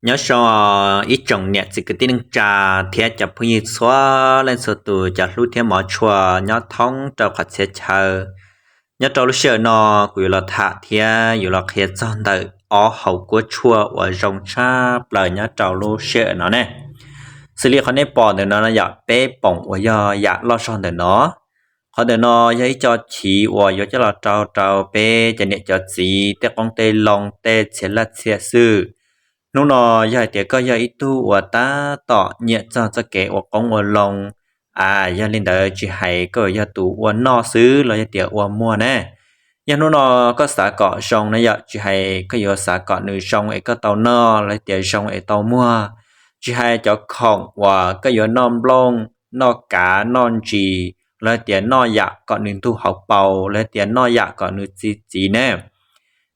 Nyob zoo ib tsoom niam txiv kwv tij neej tsa thiab cov phooj ywg txhua leej txhua tus, cov hlub thiab hmov tshua nyob thoob rau qhov txhia chaw. Nyob rau lub sij hawm no kuv yuav los tham thiab yuav los qhia txog ntawm ob hauv kuab tshuaj uas zoo tshaj plaws nyob rau lub sij hawm no ne. Xws li qhov nej pom ntawm no yog peb poom uas yog yam loj zog ntawm no. Qhov ntawm no yog ib co chiv uas yuav coj los rau rau peb cov niam cov txiv tej qoob tej loo tej txhia laj txhia xwm. Hnub no yog hais tias koj yog ib tug uas tab tom nyiam txog txoj kev ua qoob ua loo, a, yog li ntawd tsis hais koj yog tus ua noj xwb los yog tias ua muag ne. Yog hnub no koj xav kom zoo na yom, tsis hais koj yuav xav kom nws zoo es koj tau noj los tias zoo es tau muag, tsis hais cov khoom uas koj yuav noj nplooj, noj kav, noj ntsis, los tias noj yam kom nws ntug hauv paus, los tias noj yam kom nws txi txiv ne.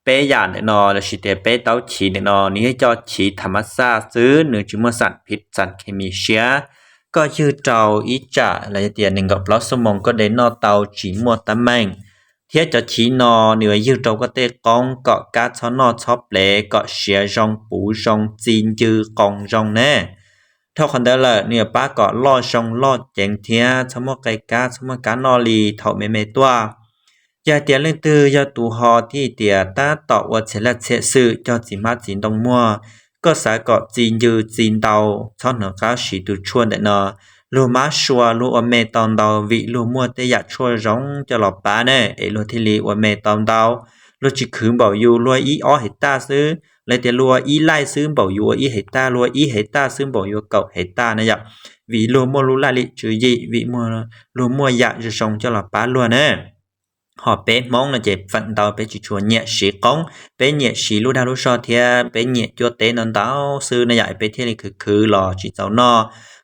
Peb yam ntawm no lossis tias peb taub chiv ntawm no nws yog cov chiv tham mas xaj xwb, nws tsis muaj xam phiv xam khes mis siab. Koj ywg rau ib tsam los yog tias nees nkaum plaub xuab moos koj de noj tau tsis muaj tab meeg. Thiab cov chiv no nws yuav ywg rau koj tej qoob kom kab txhob noj txhob plev, kom siav zoo puv zoo txi ncw qoo zoo ne. Dhau qhov ntawd lawm nws yuav pab kom loj zoo loj ceev thiab txhob muaj qe kab txhob muaj kab noj li thaum me me tuaj. Yog hais tias leej twg yog tus ho thiaj tias tab tom ua txhia laj txhia xwm cog txiv hmab txiv ntoo muag, koj xav kom txi ncw txi ntau, txhob hnov qab siv tus tshuaj ntawm no. Luag mab sua luag ua me tau ntau vim luag muaj tej yam tshuaj zoo coj los pab ne es luag thiaj li ua me tau ntau. Luag tsis khwv npaum yus luag ib ob hev taj xwb, los tias luag ib laij xwb npaum yus ua ib hev taj, luag ib hev taj xwb npaum yus kaum hev taj na yom. Vim luag muaj lub laj lim tswv yim, vim luag muaj yam zoo zoo coj los pab luag na. Ho peb Hmoob no ces feem ntau peb tsis tshua nyiam siv qoob, peb nyiam siv lub dag lub zog thiab peb nyiam cuab teb no ntau xwb na yom, peb thiaj li khwv khwv los tsis txaus noj,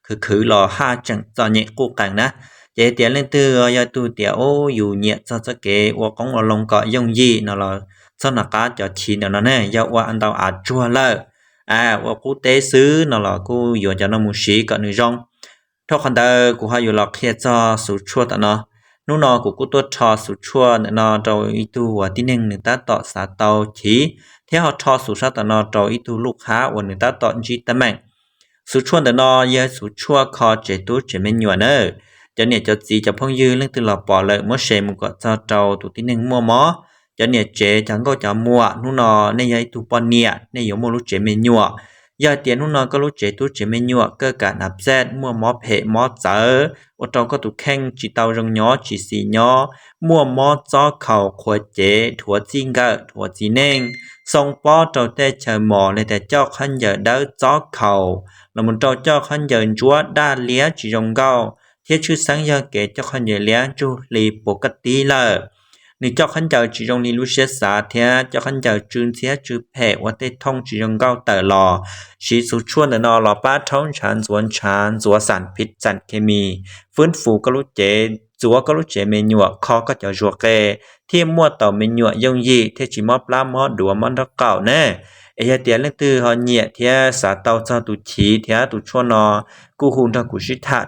khwv khwv los haj tseem txom nyem quj qees na. Ces tias leej twg yog tug tias, o, yus nyiam txog txoj kev ua qoob ua loo kom yooj yim no los txhob hnov qab cov chiv ntawm no ne, yog ua ntau av tsuag lawm, a, ua qub teb xwb no los kuj yuav cov no mus siv kom nws zoo. Dhau qhov ntawd kuv ho yuav los qhia txog xuv tshuaj tom no. Hnub no kuv kuj tuaj rho xuv tshuaj ntawm no rau ib tug uas tib neeg nws tab tom xav tau chiv, thiab ho rho xuv tshuaj tom no rau ib tug lub qhab uas nws tab tom ntsib teeb meem. Xuv tshuaj ntawm no yog xuv tshuaj kho tsev tub tsev me nyuam na. Cov niam cov txiv cov phooj ywg leej twg los pom lawm muab share mus kom txog rau tus tib neeg muaj mob. Cov niam tsev cov nkauj cov muam, hnub no nej yog ib tug poj niam nej yuav muaj lub tsev me nyuam. Yog hais tias hnub no koj lub tsev tub tsev me nyuam koj kam nav pxej muaj mob phem mob txawv ua rau koj tus kheej tsis tau zoo nyob tsis xis nyob, muaj mob txob khaus qhuav cev dhuav txij nkawm dhuav txiv neej, xoo pob rau tej chaw mos li tias coj khaub ncaws dawb txob khaus los mus rau coj khaub ncaws ntsuab daj liab tsis zoo nkauj, thiab tshwj xeeb yog kev coj khaub ncaws liab ntsuj hli puas kaj tib lawm. Nws coj khaub ncaws tsis zoo li lub siab xav thiab coj khaub ncaws tsw ntxhiab tsw phem ua tej thooj tsis zoo nkauj tawm los, siv xuv tshuaj ntawm no los pab rhaub ntshav ntxuav ntshav ntxuav xam phiv xam khes mis, fwb fus koj lub cev, ntxuav koj lub tsev me nyuam, kho koj cov zuag qe, thiaj muaj tau me nyuam yooj yim thiaj tsis mob plab mob duav mob nraub qaum ne. Es yog tias leej twg ho nyiam thiab xav tau txog tus chiv thiab tus tshuaj no, kuj hu nrog kuv sib tham rau